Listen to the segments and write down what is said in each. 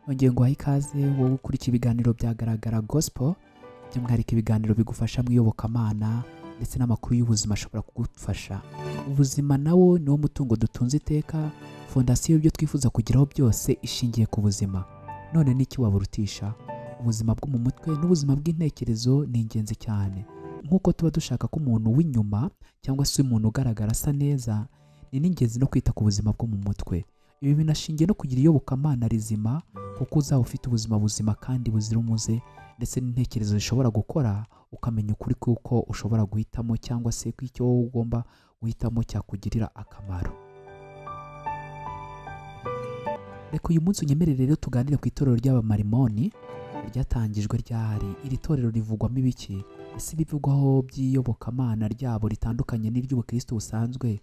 Nongeye nguhaye ikaze wowe ukurikiye ibiganiro bya Garagara Gospel, by'umwihariko ibiganiro bigufasha mu iyobokamana ndetse n'amakuru y'ubuzima ashobora kugufasha. Ubuzima nawo niwo mutungo dutunze iteka, fondasiyo y'ibyo twifuza kugeraho byose ishingiye ku buzima. None n'iki waburutisha? Ubuzima bwo mu mutwe n'ubuzima bw'intekerezo ni ingenzi cyane. Nk'uko tuba dushaka ko umuntu w'inyuma cyangwa se umuntu ugaragara asa neza, ni n'ingenzi no kwita ku buzima bwo mu mutwe. Ibi binashingiye no kugira iyobokamana rizima, kuko uzaba ufite ubuzima buzima kandi buzira umuze, ndetse n'intekerezo zishobora gukora, ukamenya ukuri kuko ushobora guhitamo cyangwa se ko icyo wowe ugomba guhitamo cyakugirira akamaro. Reka uyu munsi unyemerere rero tuganire ku itorero ry'Abamarimoni ryatangijwe ryari. Iri torero rivugwamo ibiki? Ese ibivugwaho by'iyobokamana ryabo ritandukanye n'iry'ubukristo busanzwe,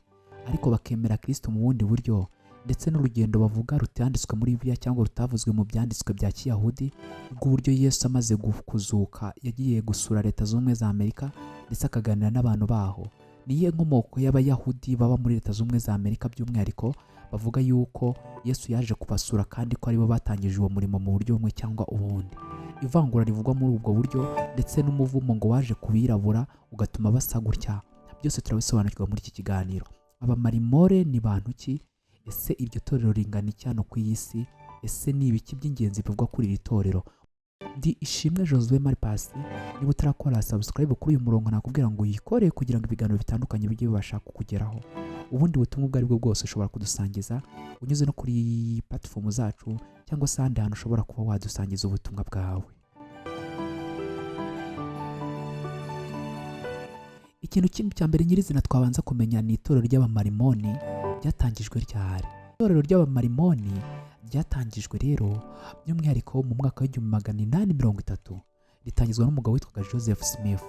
ariko bakemera Kristo mu bundi buryo, ndetse n'urugendo bavuga rutanditswe muri Bibiliya cyangwa rutavuzwe mu byanditswe bya Kiyahudi, rw'uburyo Yesu amaze kuzuka yagiye gusura Leta Zunze Ubumwe za Amerika ndetse akaganira n'abantu baho. Niyo nkomoko y'Abayahudi baba muri Leta Zunze Ubumwe za Amerika, by'umwihariko bavuga yuko Yesu yaje kubasura kandi ko aribo batangije uwo murimo mu buryo bumwe cyangwa ubundi. Ivangura rivugwa muri ubwo buryo ndetse n'umuvumo ngo waje ku birabura ugatuma basa gutya, byose turabisobanukirwa muri iki kiganiro. Abamarimore ni bantu ki? Ese iryo torero ringana iki hano ku iyi si? Ese ni ibiki by'ingenzi bivugwa kuri iri torero? Ndi Ishimwe Josue Maripasi. Niba utarakora subscribe kuri uyu murongo, nakubwira ngo uyikore kugira ngo ibiganiro bitandukanye bijye bibasha kukugeraho. Ubundi butumwa ubwo ari bwo bwose ushobora kudusangiza unyuze no kuri platform zacu cyangwa se ahandi hantu ushobora kuba wadusangiza ubutumwa bwawe. Ikintu kimwe cya mbere nyirizina twabanza kumenya ni itorero ry'Abamarimoni ryatangijwe ryari. Itorero ry'Abamarimoni ryatangijwe rero by'umwihariko mu mwaka w'1830, ritangizwa n'umugabo witwaga Joseph Smith.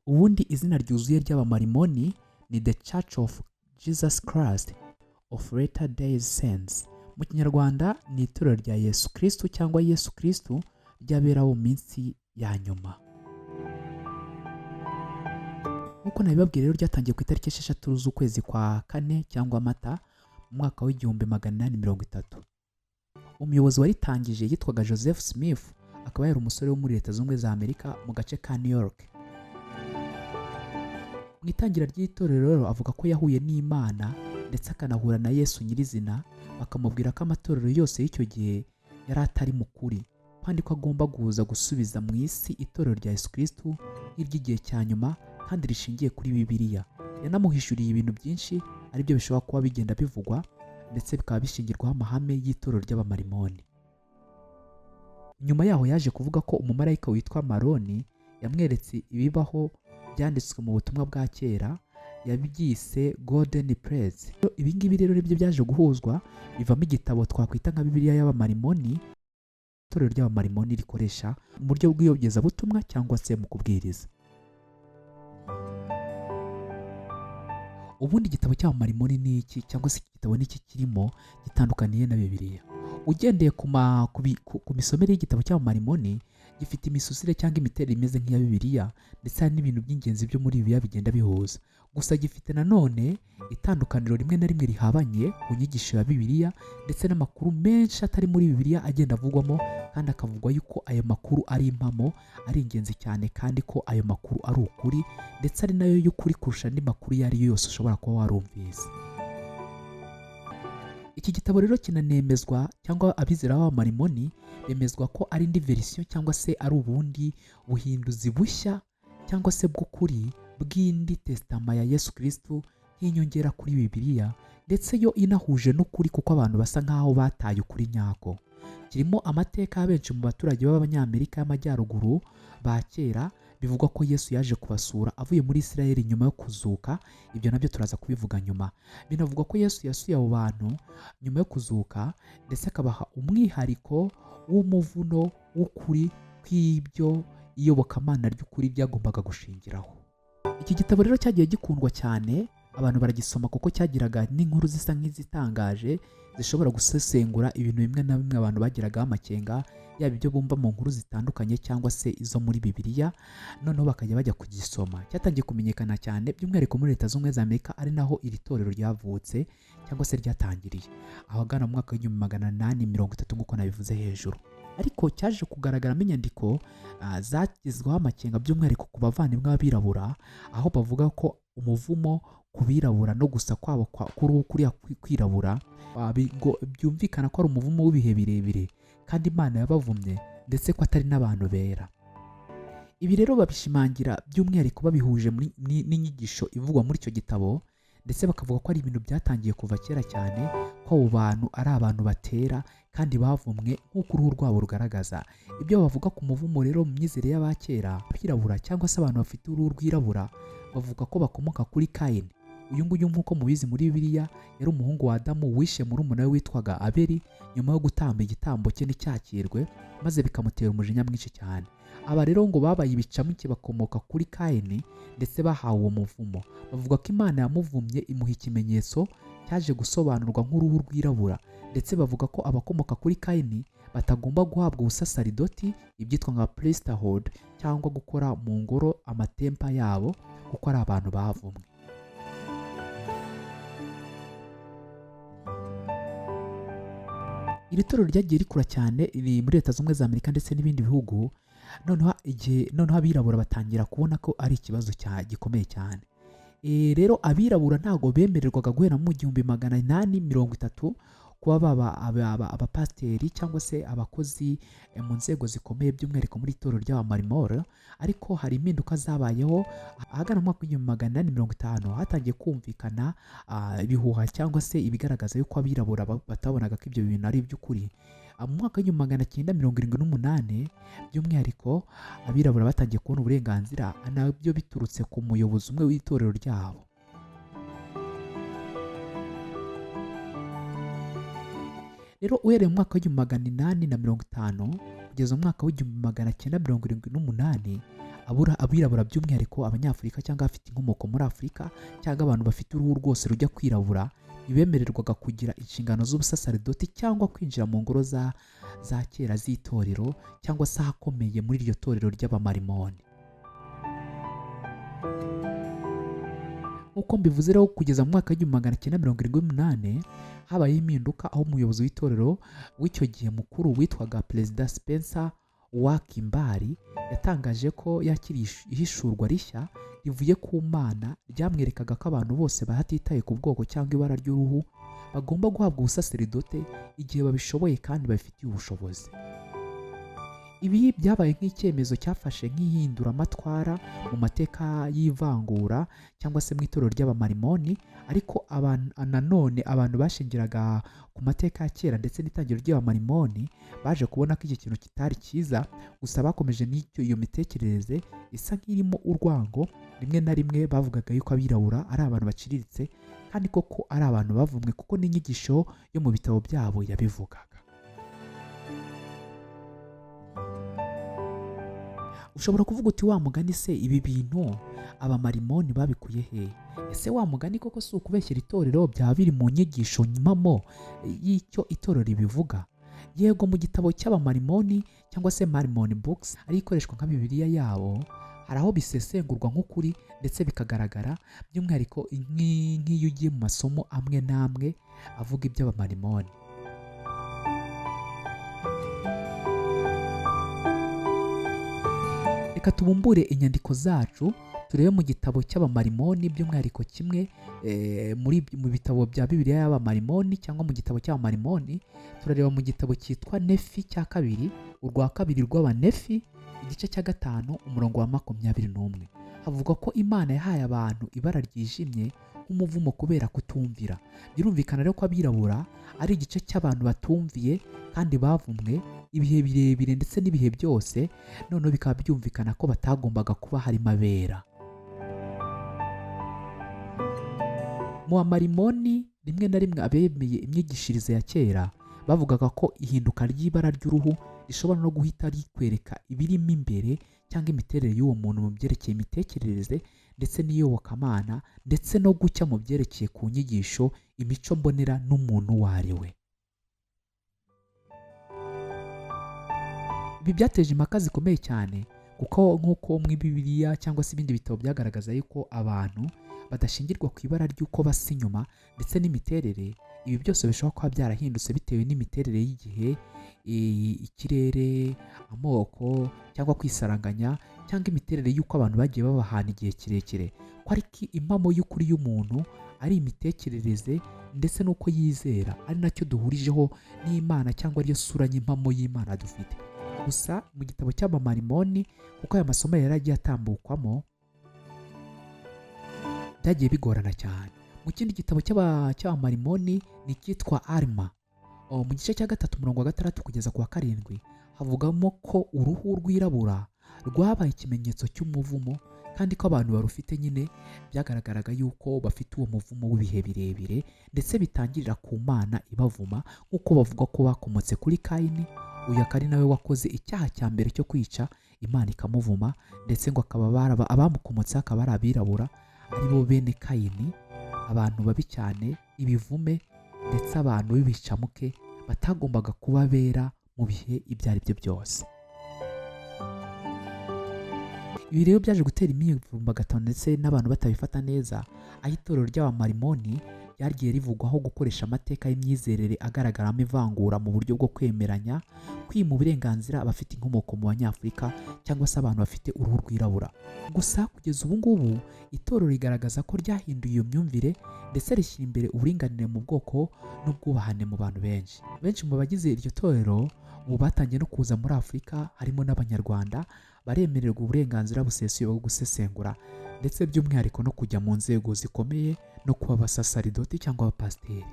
Ubundi izina ryuzuye ry'Abamarimoni ni The Church of Jesus Christ of Latter Day Saints. Mu Kinyarwanda ni itorero rya Yesu Kristo cyangwa Yesu Kristo ry'abera bo mu minsi ya nyuma. Nk'uko nabibabwiye rero, ryatangiye ku itariki 6 z'ukwezi kwa kane cyangwa Mata mu mwaka w'1830. Umuyobozi waritangije yitwaga Joseph Smith, akaba yari umusore wo muri Leta Zunze Ubumwe za Amerika mu gace ka New York. Mu itangira ry'itorero rero avuga ko yahuye n'Imana ndetse akanahura na Yesu nyirizina, bakamubwira ko amatorero yose y'icyo gihe yari atari mu kuri, kandi ko agomba guhuza gusubiza mu isi itorero rya Yesu Kristo nk'iry'igihe cya nyuma kandi rishingiye kuri Bibiliya. Yanamuhishuriye ibintu byinshi aribyo bishobora kuba bigenda bivugwa ndetse bikaba bishingirwaho amahame y'itorero ry'Abamarimoni. Nyuma yaho yaje kuvuga ko umumarayika witwa Maroni yamweretse ibibaho byanditswe mu butumwa bwa kera yabyise Golden Plates. Ibi ngibi rero nibyo byaje guhuzwa bivamo igitabo twakwita nka Bibiliya y'Abamarimoni, itorero ry'Abamarimoni rikoresha mu buryo bw'iyogezabutumwa cyangwa se mu kubwiriza. Ubundi igitabo cy'Abamarimoni ni iki, cyangwa se iki gitabo ni iki kirimo gitandukaniye na Bibiliya? Ugendeye ku misomere y'igitabo cy'Abamarimoni, gifite imisusire cyangwa imiterere imeze nk'iya Bibiliya, ndetse hari n'ibintu by'ingenzi byo muri Bibiliya bigenda bihuza. Gusa gifite nanone itandukaniro rimwe na rimwe rihabanye ku nyigisho ya Bibiliya, ndetse n'amakuru menshi atari muri Bibiliya agenda avugwamo, kandi akavugwa yuko ayo makuru ari impamo, ari ingenzi cyane, kandi ko ayo makuru ari ukuri, ndetse ari nayo y'ukuri kurusha andi makuru iyo ari yo yose ushobora kuba warumvise. Iki gitabo rero kinanemezwa cyangwa abizera b'Abamarimoni bemezwa ko ari indi verisiyo cyangwa se ari ubundi buhinduzi bushya cyangwa se bw'ukuri bw'indi tesitama ya Yesu Kristo nk'inyongera kuri Bibiliya, ndetse yo inahuje n'ukuri kuko abantu basa nk'aho bataye ukuri nyako. Kirimo amateka ya benshi mu baturage b'Abanyamerika y'Amajyaruguru ba kera, bivugwa ko Yesu yaje kubasura avuye muri Isirayeli nyuma yo kuzuka. Ibyo nabyo turaza kubivuga nyuma. Binavugwa ko Yesu yasuye abo bantu nyuma yo kuzuka, ndetse akabaha umwihariko w'umuvuno w'ukuri kw'ibyo iyobokamana ry'ukuri byagombaga gushingiraho. Iki gitabo rero cyagiye gikundwa cyane, Abantu baragisoma kuko cyagiraga n'inkuru zisa nk'izitangaje, zishobora gusesengura ibintu bimwe na bimwe abantu bagiragaho amakenga, yaba ibyo bumva mu nkuru zitandukanye cyangwa se izo muri Bibiliya, noneho bakajya bajya kugisoma. Cyatangiye kumenyekana cyane by'umwihariko muri Leta Zunze Ubumwe za Amerika, ari naho iri torero ryavutse cyangwa se ryatangiriye, ahagana mu mwaka w'1830 nk'uko nabivuze hejuru. Ariko cyaje kugaragaramo inyandiko zagizweho amakenga, by'umwihariko ku bavandimwe b'abirabura, aho bavuga ko umuvumo ku birabura no gusa kwabo k'uruhu kuriya kwirabura, ngo byumvikana ko ari umuvumo w'ibihe birebire kandi Imana yabavumye, ndetse ko atari n'abantu bera. Ibi rero babishimangira by'umwihariko babihuje n'inyigisho ivugwa muri icyo gitabo, ndetse bakavuga ko ari ibintu byatangiye kuva kera cyane, ko abo bantu ari abantu batera kandi bavumwe nk'uko uruhu rwabo rugaragaza. Ibyo bavuga ku muvumo rero mu myizerere y'abakera, abirabura cyangwa se abantu bafite uruhu rwirabura, bavuga ko bakomoka kuri Kayini. Uyu nguyu, nk'uko mubizi muri Bibiliya, yari umuhungu wa Adamu wishe murumuna we witwaga Abeli nyuma yo gutamba igitambo cye nticyakirwe, maze bikamutera umujinya mwinshi cyane. Aba rero ngo babaye ibicamuke, bakomoka kuri Kayini ndetse bahawe uwo muvumo. Bavuga ko Imana yamuvumye imuha ikimenyetso cyaje gusobanurwa nk'uruhu rwirabura, ndetse bavuga ko abakomoka kuri Kayini batagomba guhabwa ubusasaridoti, ibyitwa nka priesthood, cyangwa gukora mu ngoro, amatemple yabo, kuko ari abantu bavumwe. Iri torero ryagiye rikura cyane, riri muri Leta Zunze Ubumwe za Amerika ndetse n'ibindi bihugu. Noneho igihe noneho abirabura batangira kubona ko ari ikibazo gikomeye cyane. Rero abirabura ntabwo bemererwaga guhera mu 1830 kuba baba abapasiteri cyangwa se abakozi mu nzego zikomeye, by'umwihariko muri itorero ry'Abamarimoro. Ariko hari impinduka zabayeho ahagana mu mwaka w'1850. Hatangiye kumvikana ibihuha cyangwa se ibigaragaza yuko abirabura batabonaga ko ibyo bintu ari iby'ukuri. Mu mwaka w'1978, by'umwihariko abirabura batangiye kubona uburenganzira, nabyo biturutse ku muyobozi umwe w'itorero ryabo. Rero uhereye mu mwaka w'1850 kugeza mu mwaka w'1978, abirabura, by'umwihariko Abanyafurika cyangwa abafite inkomoko muri Afurika cyangwa abantu bafite uruhu rwose rujya kwirabura, ntibemererwaga kugira inshingano z'ubusasaridoti cyangwa kwinjira mu ngoro za kera z'itorero cyangwa se ahakomeye muri iryo torero ry'Abamarimoni. Nk'uko mbivuze rero, kugeza mu mwaka w'1978 habayeho impinduka, aho umuyobozi w'itorero w'icyo gihe mukuru witwaga Perezida Spencer W. Kimball yatangaje ko yakiriye ihishurwa rishya rivuye ku Mana ryamwerekaga ko abantu bose batitaye ku bwoko cyangwa ibara ry'uruhu bagomba guhabwa ubusaseridote igihe babishoboye kandi babifitiye ubushobozi. Ibi byabaye nk'icyemezo cyafashe nk'ihinduramatwara mu mateka y'ivangura cyangwa se mu itorero ry'Abamarimoni. Ariko nanone abantu bashingiraga ku mateka ya kera ndetse n'itangiriro ry'Abamarimoni baje kubona ko iki kintu kitari cyiza. Gusa bakomeje n'icyo iyo mitekerereze isa nk'irimo urwango. Rimwe na rimwe bavugaga yuko abirabura ari abantu baciriritse kandi koko ari abantu bavumwe, kuko n'inyigisho yo mu bitabo byabo yabivugaga. Ushobora kuvuga uti: "Wa mugani se, ibi bintu Abamarimoni babikuye hehe? Ese wa mugani koko si ukubeshyera itorero? Byaba biri mu nyigisho mpamo y'icyo itorero ribivuga?" Yego, mu gitabo cy'Abamarimoni cyangwa se Mormon Books, ari ikoreshwa nka Bibiliya yabo, hari aho bisesengurwa nk'ukuri ndetse bikagaragara, by'umwihariko nk'iyo ugiye mu masomo amwe n'amwe avuga iby'Abamarimoni. Reka tubumbure inyandiko zacu, turebe mu gitabo cy'Abamarimoni, by'umwihariko kimwe muri mu bitabo bya Bibiliya y'Abamarimoni cyangwa mu gitabo cy'Abamarimoni. Turareba mu gitabo cyitwa Nefi cya kabiri, urwa kabiri rw'Abanefi, igice cya 5, umurongo wa 21. Havuga ko Imana yahaye abantu ibara ryijimye nk'umuvumo kubera kutumvira. Birumvikana rero ko abirabura ari igice cy'abantu batumviye kandi bavumwe ibihe birebire ndetse n'ibihe byose. Noneho bikaba byumvikana ko batagombaga kuba harimo abera. Mu Bamarimoni, rimwe na rimwe abemeye imyigishirize ya kera bavugaga ko ihinduka ry'ibara ry'uruhu rishobora no guhita rikwereka ibirimo imbere cyangwa imiterere y'uwo muntu mu byerekeye imitekerereze. ndetse n'iyobokamana, ndetse no gucya mu byerekeye ku nyigisho, imico mbonera n'umuntu uwo ari we. Ibi byateje impaka zikomeye cyane, kuko nk'uko muri Bibiliya cyangwa se ibindi bitabo byagaragaza yuko abantu badashingirwa ku ibara ry'uko basa inyuma ndetse n'imiterere, ibi byose bishobora kuba byarahindutse bitewe n'imiterere y'igihe, ikirere, amoko cyangwa kwisaranganya cyangwa imiterere y'uko abantu bagiye babahana igihe kirekire, ko ariko impamo y'ukuri y'umuntu ari imitekerereze ndetse n'uko yizera, ari nacyo duhurijeho n'Imana cyangwa ariyo sura y'impamo y'Imana dufite. Gusa mu gitabo cy'Abamarimoni, kuko aya masomo yari agiye atambukwamo, byagiye bigorana cyane. Mu kindi gitabo cy'Abamarimoni ni icyitwa Alma. Mu gice cya 3 umurongo wa 6 kugeza ku wa 7 havugamo ko uruhu rwirabura rwabaye ikimenyetso cy'umuvumo, kandi ko abantu barufite nyine byagaragaraga yuko bafite uwo muvumo w'ibihe birebire, ndetse bitangirira ku Mana ibavuma, nk'uko bavuga ko bakomotse kuri Kayini. Uyu akaba ari nawe wakoze icyaha cya mbere cyo kwica, Imana ikamuvuma, ndetse ngo akaba abamukomotseho akaba ari abirabura, aribo bene Kayini, abantu babi cyane, ibivume, ndetse abantu b'ibicamuke batagombaga kuba bera mu bihe ibyo ari byo byose. Ibi rero byaje gutera imyivumbagatanyo ndetse n'abantu batabifata neza, aho itorero ry'Abamarimoni ryagiye rivugwaho gukoresha amateka y'imyizerere agaragaramo ivangura mu buryo bwo kwemeranya, kwima uburenganzira abafite inkomoko mu Banyafurika cyangwa se abantu bafite uruhu rwirabura. Gusa kugeza ubu ngubu itorero rigaragaza ko ryahinduye iyo myumvire, ndetse rishyira imbere uburinganire mu bwoko n'ubwubahane mu bantu benshi. Benshi mu bagize iryo torero ubu batangiye no kuza muri Afurika, harimo n'Abanyarwanda, baremererwa uburenganzira busesuye bwo gusesengura, ndetse by'umwihariko no kujya mu nzego zikomeye no kuba abasasaridoti cyangwa abapasiteri.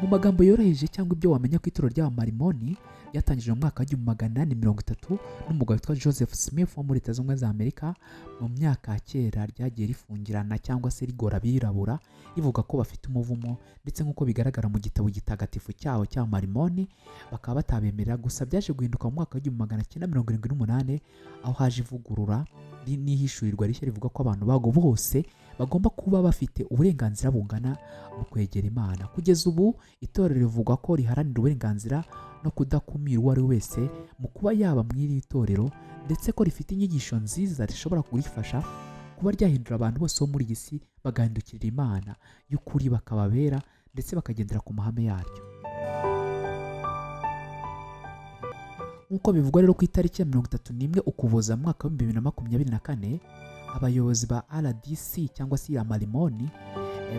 Mu magambo yoroheje cyangwa ibyo wamenya ku itorero ry'Abamarimoni, ryatangijwe mu mwaka wa 1830 n'umugabo witwa Joseph Smith wo muri Leta Zunze Ubumwe za Amerika. Mu myaka ya kera ryagiye rifungirana cyangwa se rigora abirabura, rivuga ko bafite umuvumo, ndetse nk'uko bigaragara mu gitabo gitagatifu cyabo cy'Abamarimoni bakaba batabemerera. Gusa byaje guhinduka mu mwaka wa 1978, aho haje ivugurura n'ihishurirwa rishya rivuga ko abantu bago bose bagomba kuba bafite uburenganzira bungana mu kwegera Imana. Kugeza ubu itorero rivugwa ko riharanira uburenganzira no kudakumira uwo ari we wese mu kuba yaba mu iri torero, ndetse ko rifite inyigisho nziza rishobora kurifasha kuba ryahindura abantu bose bo muri iyi si bagahindukirira Imana y'ukuri, bakababera ndetse bakagendera ku mahame yaryo. Nk'uko bivugwa rero, ku itariki ya 31 Ukuboza mu mwaka wa 2024, abayobozi ba RDC cyangwa se Amarimoni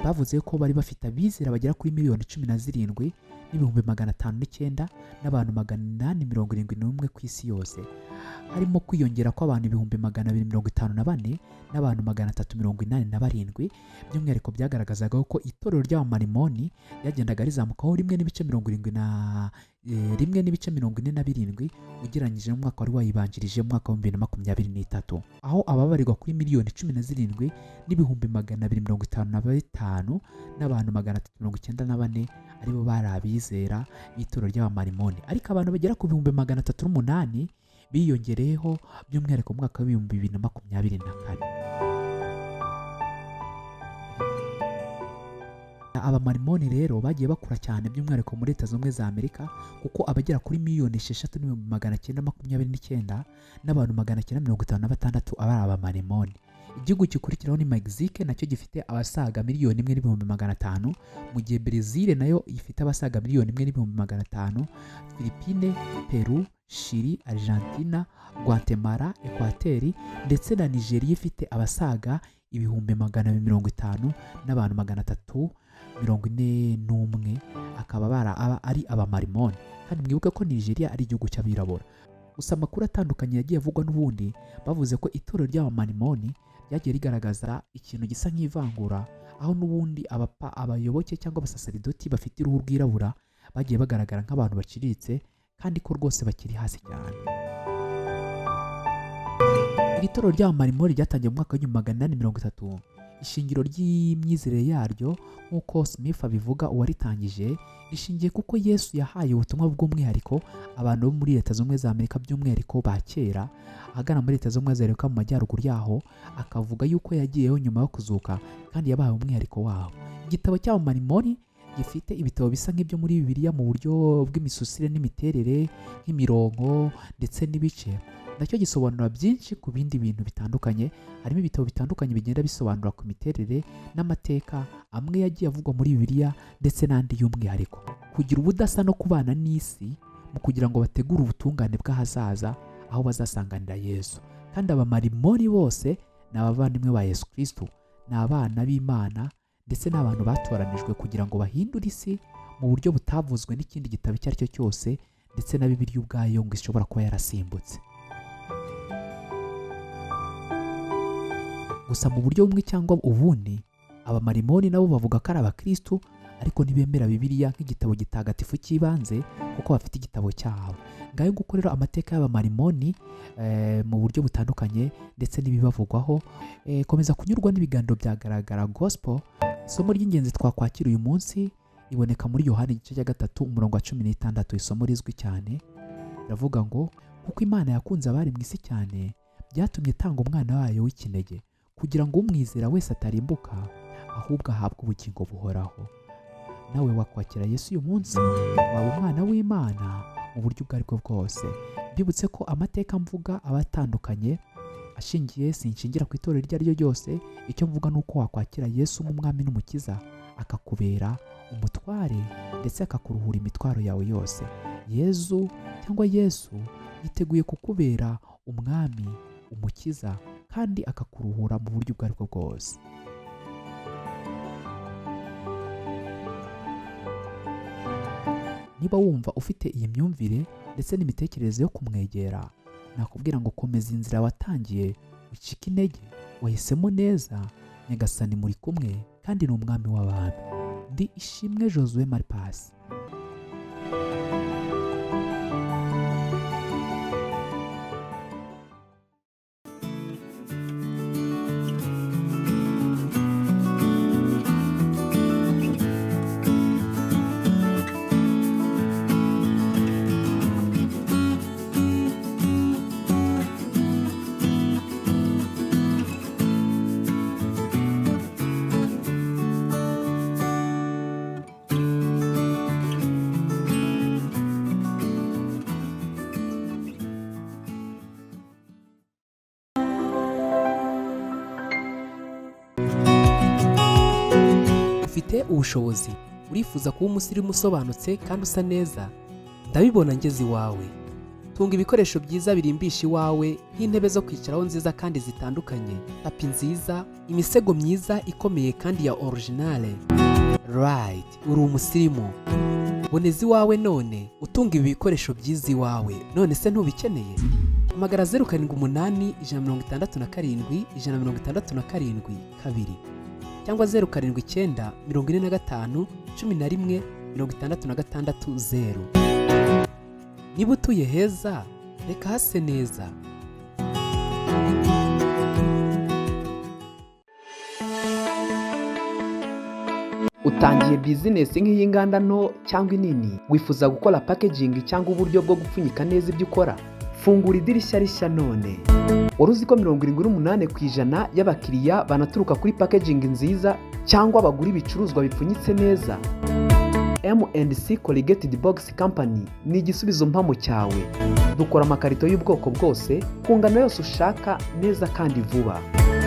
bavuze ko bari bafite abizera bagera kuri 17,509,000 n'abantu 871 ku isi yose, harimo kwiyongera kw'abantu 254,000 n'abantu 387. By'umwihariko byagaragazaga ko itorero ry'Abamarimoni ryagendaga rizamukaho 1.47 ugereranyije n'umwaka wari wayibanjirije mu mwaka wa 2023, aho ababarirwa kuri 17,255,000 n'abantu 394 aribo bari abizera b'itorero ry'Abamarimoni. Ariko abantu bagera ku 308,000 biyongereyeho by'umwihariko mu mwaka w'ibihumbi bibiri na makumyabiri na kane. Abamarimoni rero bagiye bakura cyane by'umwihariko muri Leta Zunze Ubumwe za Amerika, kuko abagera kuri 6,929,000 n'abantu 956 aba ari Abamarimoni. Igihugu gikurikiraho ni Mexique, nacyo gifite abasaga 1,500,000, mu gihe Brazil nayo ifite abasaga 1,500,000, Philippines, Peru, Chili, Argentina, Guatemala, Equateur ndetse na Nigeria ifite abasaga 250,000 n'abantu 341, akaba ari Abamarimoni. Kandi mwibuke ko Nigeria ari igihugu cy'abirabura. Gusa amakuru atandukanye yagiye avugwa n'ubundi bavuze ko itorero ry'Abamarimoni ryagiye rigaragaza ikintu gisa nk'ivangura, aho n'ubundi abayoboke cyangwa abasaseridoti bafite uruhu rwirabura bagiye bagaragara nk'abantu baciriritse, kandi ko rwose bakiri hasi cyane. Iri torero ry'Abamarimoni ryatangiye mu mwaka wa 1830, Ishingiro ry'imyizerere yaryo, nk'uko Smith abivuga, uwaritangije, rishingiye kuko Yesu yahaye ubutumwa bw'umwihariko abantu bo muri Leta Zunze Ubumwe za Amerika, by'umwihariko ba kera ahagana muri Leta Zunze Ubumwe za Amerika mu majyaruguru yaho, akavuga yuko yagiyeyo nyuma yo kuzuka kandi yabahaye umwihariko wabo. Igitabo cy'Abamarimoni gifite ibitabo bisa nk'ibyo muri Bibiliya mu buryo bw'imisusire n'imiterere, nk'imirongo ndetse n'ibice. Nacyo gisobanura byinshi ku bindi bintu bitandukanye. Harimo ibitabo bitandukanye bigenda bisobanura ku miterere n'amateka amwe yagiye avugwa muri Bibiliya ndetse n'andi y'umwihariko. Kugira ubudasa no kubana n'isi mu kugira ngo bategure ubutungane bw'ahazaza aho bazasanganira Yesu. Kandi Abamarimoni bose ni abavandimwe ba Yesu Kristo, ni abana b'Imana, ndetse n'abantu batoranijwe kugira ngo bahindure isi mu buryo butavuzwe n'ikindi gitabo icyo ari cyo cyose, ndetse na Bibiliya ubwayo ngo ishobora kuba yarasimbutse. Gusa mu buryo bumwe cyangwa ubundi, Abamarimoni nabo bavuga ko ari Abakristu, ariko ntibemera Bibiliya nk'igitabo gitagatifu cy'ibanze kuko bafite igitabo cyabo. Ngayo nguko rero amateka y'Abamarimoni mu buryo butandukanye ndetse n'ibibavugwaho. Komeza kunyurwa n'ibiganiro bya Garagara Gospel. Isomo ry'ingenzi twakwakira uyu munsi iboneka muri Yohani igice cya 3, umurongo wa 16. Isomo rizwi cyane riravuga ngo: "Kuko Imana yakunze abari mu isi cyane, byatumye itanga umwana wayo w'ikinege, kugira ngo umwizera wese atarimbuka, ahubwo ahabwe ubugingo buhoraho." Nawe wakwakira Yesu uyu munsi, waba umwana w'Imana mu buryo ubwo aribwo bwose. Mbibutse ko amateka mvuga aba atandukanye, ashingiye, sinshingira ku itorero iryo ari ryo ryose. Icyo mvuga ni uko wakwakira Yesu nk'umwami n'umukiza, akakubera umutware ndetse akakuruhura imitwaro yawe yose. Yezu cyangwa Yesu yiteguye kukubera umwami, umukiza, kandi akakuruhura mu buryo ubwo aribwo bwose. Niba wumva ufite iyi myumvire ndetse n'imitekerereze yo kumwegera, nakubwira ngo komeza inzira watangiye, ucike intege, wahisemo neza. Nyagasani muri kumwe kandi ni umwami w'abami. Ndi Ishimwe Josue Maripasi. Ufite ubushobozi, urifuza kuba umusirimu usobanutse kandi usa neza? Ndabibona ngeze iwawe. Tunga ibikoresho byiza birimbisha iwawe, nk'intebe zo kwicaraho nziza kandi zitandukanye, tapi nziza, imisego myiza ikomeye kandi ya originale. Right, uri umusirimu. Boneza iwawe none, utunga ibi bikoresho byiza iwawe. None se ntubikeneye? Hamagara 0781671672 cyangwa 0794511660. Niba utuye heza, reka hase neza. Utangiye bizinesi nk'iy'inganda nto cyangwa inini, wifuza gukora packaging cyangwa uburyo bwo gupfunyika neza ibyo ukora? Fungura idirishya rishya none. Wari uzi ko 78% y'abakiriya banaturuka kuri packaging nziza cyangwa bagura ibicuruzwa bipfunyitse neza? M&C Corrugated Box Company ni igisubizo mpamo cyawe. Dukora amakarito y'ubwoko bwose, ku ngano yose ushaka, neza kandi vuba.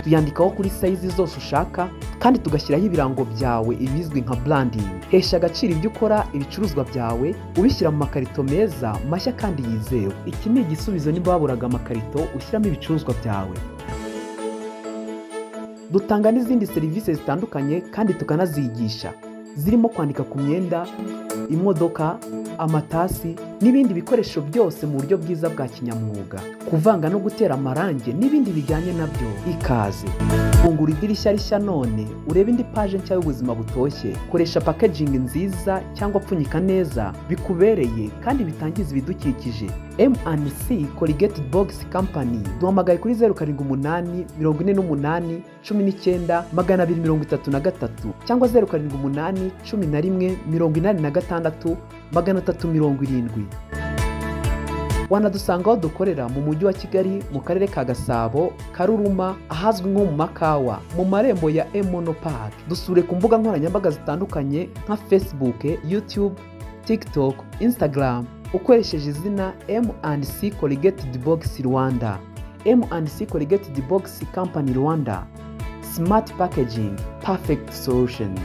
Tuyandikaho kuri size zose ushaka kandi tugashyiraho ibirango byawe, ibizwi nka branding. Hesha agaciro ibyo ukora, ibicuruzwa byawe, ubishyira mu makarito meza, mashya kandi yizewe. Iki ni igisubizo niba waburaga amakarito ushyiramo ibicuruzwa byawe. Dutanga n'izindi serivisi zitandukanye kandi tukanazigisha, zirimo kwandika ku myenda, imodoka, amatasi. n'ibindi bikoresho byose mu buryo bwiza bwa kinyamwuga, kuvanga no gutera amarangi n'ibindi bijyanye nabyo. Ikaze! Fungura idirishya rishya none urebe indi paje nshya y'ubuzima butoshye. Koresha packaging nziza cyangwa pfunyika neza bikubereye kandi bitangiza ibidukikije. M&C Corrugated Box Company. Duhamagaye kuri 0784819233 cyangwa 0781186370. Wanadusanga aho dukorera mu Mujyi wa Kigali, mu Karere ka Gasabo, Karuruma, ahazwi nko mu Makawa, mu marembo ya Emono Park. Dusure ku mbuga nkoranyambaga zitandukanye nka Facebook, YouTube, TikTok, Instagram, ukoresheje izina M&C Corrugated Box Rwanda. M&C Corrugated Box Company Rwanda, smart packaging, perfect solutions.